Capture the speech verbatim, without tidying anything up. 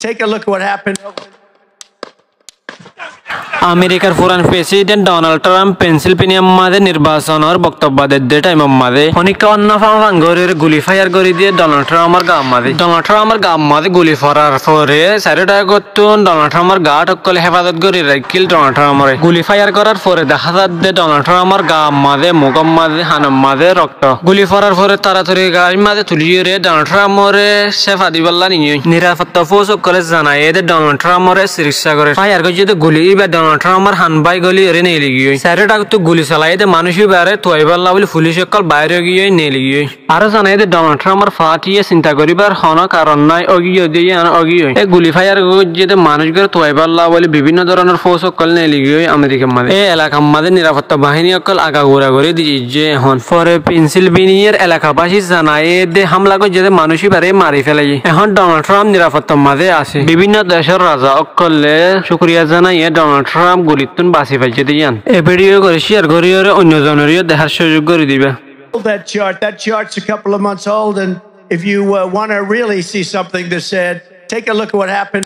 Take a look at what happened. Amerikar furan president Donald Trump Pennsylvania mazé nirbacon or boktobbo dedde time mazé honikka onno fan fan gorí guli fire gorí diye Donald Trump or gaa mazé. Donald Trump or gaa mazé guli forar fore sairó dagottún Donald Trump or guard okkole hefazot gorí raikkíl Donald Trump ore. Guli fire gorar fore deháza de Donald Trump or gaa mazé, muk or mazé, han or mazé rokto. Guli forar fore toratori gaári mazé tuliyóre Donald Trump ore sefa dibálla niyói. Nirafotta fous okkole zanaiyé de Donald Trump ore sikitsa gorer. Fire goijjé de guli íba Donald Trump or han bái goliyóre neeli giyói. Sairó dagottú guli solaiyé de manúic íbare tuaibálla buli fulic okkol baáre giyói, neeli giyói. Aró zanaiyé de Donald Trump or fatiye sinta goríbar honó karon nái, ógiyoi de yían ógiyoi. E guli fire goijjé de manúic gore tuaibálla buli bibinno doronor fous okkol neeli giyói Amerikar mazé. E elakar mazé nirafotta bahíni okkol agagura gorí diyé ehón. Fore Pennsylvania r elakabaci zanaiyé de hamla goijjé de manúic íbare mari felaiyé. Ehón Donald Trump nirafottar mazé asé. Bibinno decor raza okkole cúkuriya zanaiyé Donald Trump gulittún basi faijjé de yían. E video gore share goríyore oinno zonoreyó dehár cúzuk gorí diba. That chart, that chart's a couple of months old, and if you uh, want to really see something that's said, take a look at what happened.